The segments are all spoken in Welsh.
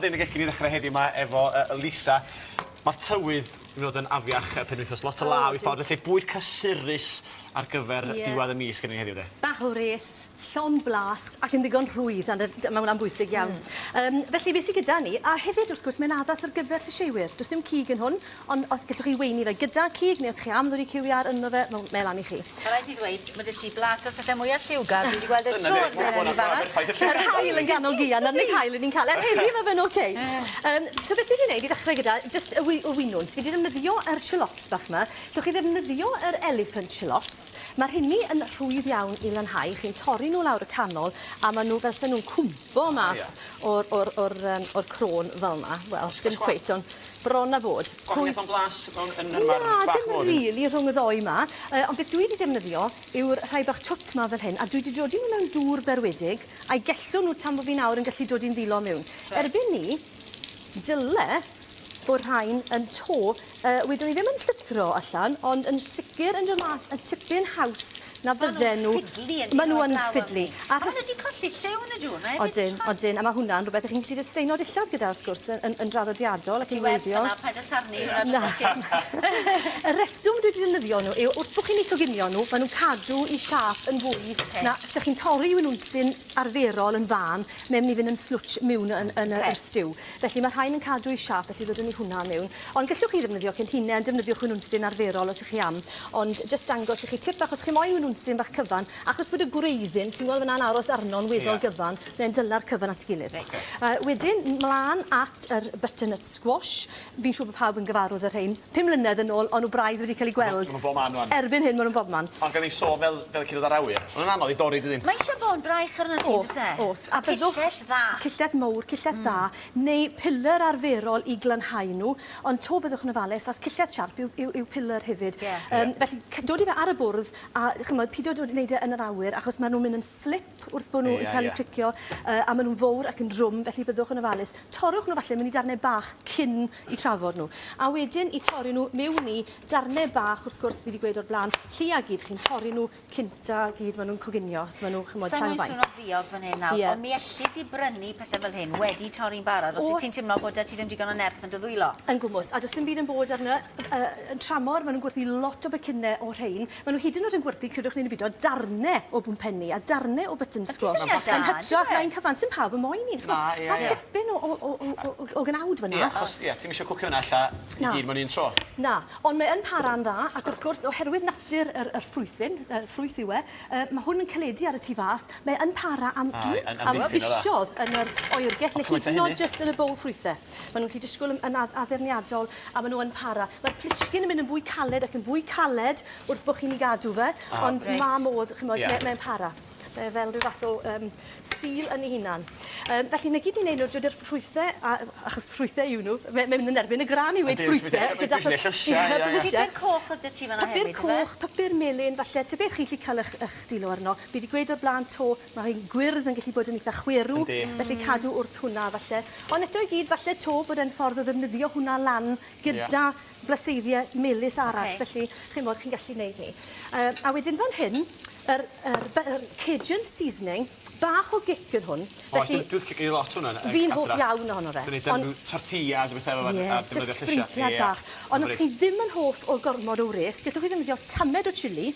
Yn y gegin i ddechrau heddiw 'ma efo yy Lisa. Ma'r tywydd yn mynd i fod yn afiach y penwythnos, lot o law i ffordd, felly bwyd cysurus ar gyfer Ie. diwedd y mis gennyn ni heddiw de. Bach o wres, llond blas ac yn ddigon rhwydd a dy- ma' wnna'n bwysig iawn. Hmm. Yym felly be' sy gyda ni, a hefyd wrth gwrs mae'n addas ar gyfer llysieuwyr, do's dim cig yn hwn, Ond os gellwch chi weini fe gyda cig neu os chi am ddod i cyw iâr ynddo fe, ma' mae lan i chi. Ma' raid fi ddweud, ma' 'da ti blat o'r pethe mwya lliwgar dwi 'di gweld ers tro yn y fan 'na. Yr haul yn ganol gia, 'na'r unig haul 'yn ni'n ca'l. Er heddi ma' fe'n oce. Yym so beth dwi 'di neud i ddechre gyda jyst y wy- y winwns, fi 'di defnyddio yr shallots bach 'ma. Gellwch chi ddefnyddio yr elephant shallots. Ma' rheini yn rhwydd iawn i lanhau, chi'n torri nw lawr y canol a ma' nw fel se nw'n cwmpo mas o'r o'r o'r yym o'r crôn fel 'na. Wel, dim cweit ond Bron a bod. Gwahaniaeth mewn blas mewn yn yn marn Na, bach dim mor? rili rhwng y ddou 'ma. Yy ond beth dwi 'di defnyddio yw'r rhai bach twt 'ma fel hyn, a dwi 'di dodi nw mewn dŵr berwedig, a'u gellw nw tan bo' fi nawr yn gallu dodi'n ddilo miwn. Reit. Erbyn 'ny, dyle bod rhain yn to, yy wedwn i ddim yn llithro allan, ond yn sicir yn dod mas yn tipyn haws na bydden nhw. Ma' nhw'n ffidlu yn Ma' nhw yn ffidlu. A ma' nhw 'di colli lliw yn y dŵr 'na hefyd. Odyn, odyn, a ma' hwnna'n rwbeth 'ych chi'n gallu jyst staeno dillad gyda wrth gwrs yn yn yn draddodiadol ac yn wreiddiol. Ti werth hwnna, paid â sarnu hwnna drosto ti. Y reswm dwi 'di defnyddio nhw yw wrth bo' chi'n eu coginio nhw, ma' nhw'n cadw 'u siâp yn fwy na 'sech chi'n torri winwnsyn arferol yn fân, mae'n myn' i fynd yn slwtsh miwn yn yn y yr stew. Felly ma' rhain yn cadw 'u siâp, felly ddodwn ni hwnna miwn. Ond gellwch chi ddefnyddio cyn hunen, defnyddiwch winwnsyn arferol os 'ych chi am. Ond jyst dangos i chi tip bach os chi moyn winwnsyn bach cyfan, achos bod y gwreiddyn, ti'n gweld fan'na'n aros arno'n weddol Ie. gyfan, mae'n dyla'r cyfan at 'i gilydd. Reit. Yy wedyn mlan at yr butternut squash. Fi'n siŵr bod pawb yn gyfarwydd â rhein. Pum mlynedd yn ôl, o'n nhw braidd wedi cael eu gweld. Ma' nhw bob man ŵan. Erbyn hyn, ma' nhw'n bobman. Ond gawn ni sôn fel fel cyn dod ar awyr, ma' nhw'n anodd i dorri dydyn? Mae eisiau bod braich arnat ti, O's, does e? o's. A byddwch... Cyllell dda. Cyllell mowr, cyllell dda. Neu pillar arferol i glanhau nhw, ond 'to byddwch yn ofalus, achos cyllell siarp yw yw yw pillar hefyd. Ie. Yym felly dod i fe ar y bwrdd a ch'mod pido dod i neud e yn yr awyr achos ma' nhw'n mynd yn slip wrth bo' nhw yn cael eu plicio yy a ma' nhw'n fowr ac yn drwm felly byddwch yn ofalus. Torrwch nhw falle mewn i darnau bach cyn i trafod nhw. A wedyn i torri nhw mewn i darnau bach wrth gwrs fi 'di gweud o'r blaen, lleia gyd chi'n torri nhw cynta gyd ma' nhw'n coginio achos ma' nhw ch'mod Sai llai o moyn faint. swno ddiog fan hyn nawr, Ie. ond mi elli di brynu pethe fel hyn wedi torri'n barod os wyt ti'n O's. timlo bod 'da ti ddim digon o nerth yn dy ddwylo. Yn gwmws, a do's dim byd yn bod arno yy yn tramor, ma' nhw'n gwerthu lot o becynne o rhein. Ma' nhw hyd yn o'd yn gwerthu, credwch neu beidio, darne o bwmpenni a darne o button squash. Ydi syniad da, Yn hytrach yndyfe? na un cyfan, sim pawb yn moyn un, ch'mo'. Na, ie, ie. Ma' tipyn o o o o o o gnawd fyn 'na. Ie, achos, ie, ti'm isio cwcio wnna ella i Na. gyd mewn un tro. Na, ond mae yn para'n dda, ac wrth gwrs, oherwydd natur yr, yr ffrwythyn, y ffrwyth yw e, yy, ma' hwn yn caledu ar y tu fas, mae yn para am, Aye, yn am amddiffyn o dda. fisodd yn yr oergell, neu hyd yn oed jyst yn y bowl ffrwythe. Ma' nhw'n gallu disgwyl yn, yn addurniadol, a ma' nhw yn para. Mae'r plisgyn yn mynd yn fwy caled ac yn fwy caled wrth bo' chi'n ei gadw fe, ond Reit. ma' modd, ch'mod, Ie. mae, mae'n para. Mae e fel rhyw fath o yym sul yn ei hunan. Yym felly 'na gyd ni'n neud nawr dod i'r ffrwythe a achos ffrwythe yw nhw, mae mae'n mynd yn erbyn y gran i weud ffrwythe gyda llysie ie ie. Papur coch o'dd 'da ti fan 'na hefyd yfe? Papur coch, papur melyn falle, ta beth chi'n gallu ca'l 'ych 'ych dilo arno. Fi 'di gweud o'r bla'n 'to, ma' rhein gwyrdd yn gallu bod yn itha chwerw. Yndi. Felly cadw wrth hwnna falle. Ond eto i gyd falle 'to bod e'n ffordd o ddefnyddio hwnna lan gyda blaseiddiau melys arall, Ocê. felly chimod, chi'n gallu neud 'ny. Yy a wedyn fan hyn, yr yr by- yr Cajun seasoning, bach o gic yn hwn, Oes, felly... dwi dwi licio gneud lot hwnna yn Fi'n hoff adra. iawn ohono fe. Dwi'n neud Ond... yym tortillas a bethe fel 'a Ie, a jyst defnyddio llysia. sbrincliad bach. Ond os chi ddim yn hoff o gormod o wres, gallwch chi ddefnyddio tamed o chilli,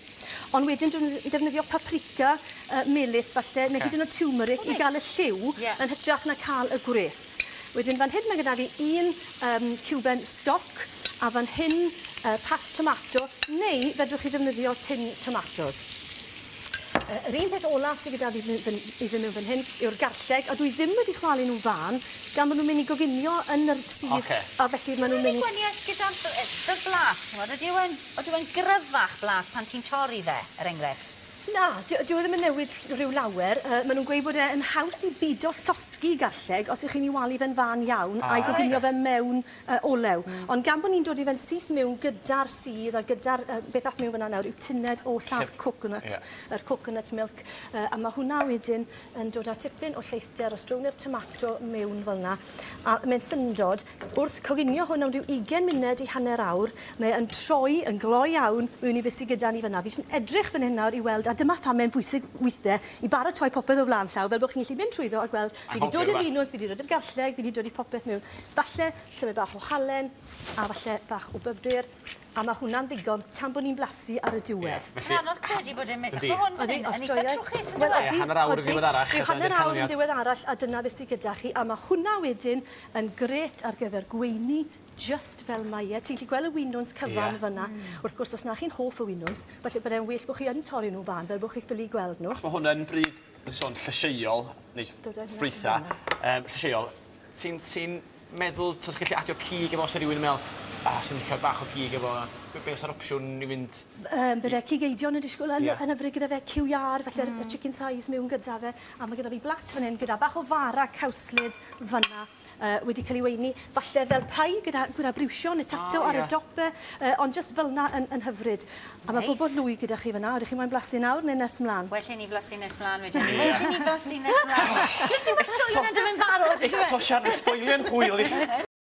ond wedyn defnyddio paprika yy melys falle, neu hyd yn o'd turmeric i ga'l y lliw yn hytrach na ca'l y gwres. Wedyn fan hyn mae gyda fi un yym ciwben stoc, a fan hyn yy past tomato, neu fedrwch chi ddefnyddio tin tomatos. Yy yr un peth ola sy gyda fi fyn fyn i fyn mewn fan hyn yw'r garlleg, a dwi ddim wedi chwalu nhw'n fân, gan bo' nhw'n myn' i goginio yn yr sudd... Oce. ...a felly ma' nhw'n myn' i... Unig wanieth gyda'r yy fel blas t'mod ydyw e'n odyw e'n gryfach blas pan ti'n torri fe, er enghraifft? Na, dyw dyw e ddim yn newid rhyw lawer. Yy ma' nw'n gweud bod e yn haws i bido llosgi garlleg os 'ych chi'n 'i walu fe'n fân iawn a'i goginio fe mewn yy olew. Ond gan bo' ni'n dod i fe'n syth miwn gyda'r sudd a gyda'r yy beth ath miwn fyn 'na nawr yw tuned o llath coconut, yr coconut milk, yy a ma' hwnna wedyn yn dod â tipyn o lleithder os drown ni'r tomato miwn fel 'na. A mae'n syndod, wrth coginio hwn am ryw ugen munud i hanner awr, mae yn troi yn gloi iawn mewn i be sy gyda ni fan'na. Fi jyst yn edrych fan hyn nawr i weld a A dyma pham mae'n bwysig weithiau i baratoi popeth o flaen llaw, fel bod chi'n gallu mynd trwyddo a gweld, fi 'di dod i'r winwns, fi 'di dod i'r garlleg, fi 'di dod i popeth mewn. Falle tymed bach o halen, a falle bach o bybyr, a ma' hwnna'n ddigon tan bod ni'n blasu ar y diwedd. Ie, felly... Mae'n anodd credu bod e'n mynd, achos ma' hwn fan hyn yn eitha trwchus yndyw e? Wel odi. Ie, hanner awr yn ddiweddarach. Rhyw hanner awr yn ddiweddarach a dyna beth sy gyda chi, a ma' hwnna wedyn yn grêt ar gyfer gweini jyst fel mae e. Ti'n gallu gweld y winwns cyfan fan'na. Wrth gwrs, os na chi'n hoff o winwns, falle bod e'n well bod chi yn torri nhw'n fân fel bod chi ffili gweld nhw. Mae hwn yn bryd, nes i sôn, llysieuol, neu ffrwythau, yym, llysieuol. Ti'n ti meddwl, os chi'n gallu adio cig efo, os rhywun yn meddwl, ah, sy'n licio bach o gig efo, be, be oes opsiwn i fynd? Bydde cig eidion yn disgwyl yn, yeah. yn hyfryd gyda fe, cyw iâr, felly'r mm. chicken thighs mewn gyda fe, a mae gyda fi blat fan hyn gyda bach o fara cawslyd fyna wedi cael ei weini, falle fel pie gyda, gyda briwsion neu tato ah, ar y dop e, ond just fel yna yn, yn hyfryd. A mae nice. bobl lwy gyda chi fyna, ydych chi moyn blasu nawr neu nes mlaen? Well i ni flasu nes mlaen wedyn. Well i ni flasu nes mlaen. Nes ti weld llwy yn dod yn barod? Eto Sian, yn sboilio'n hwyl i.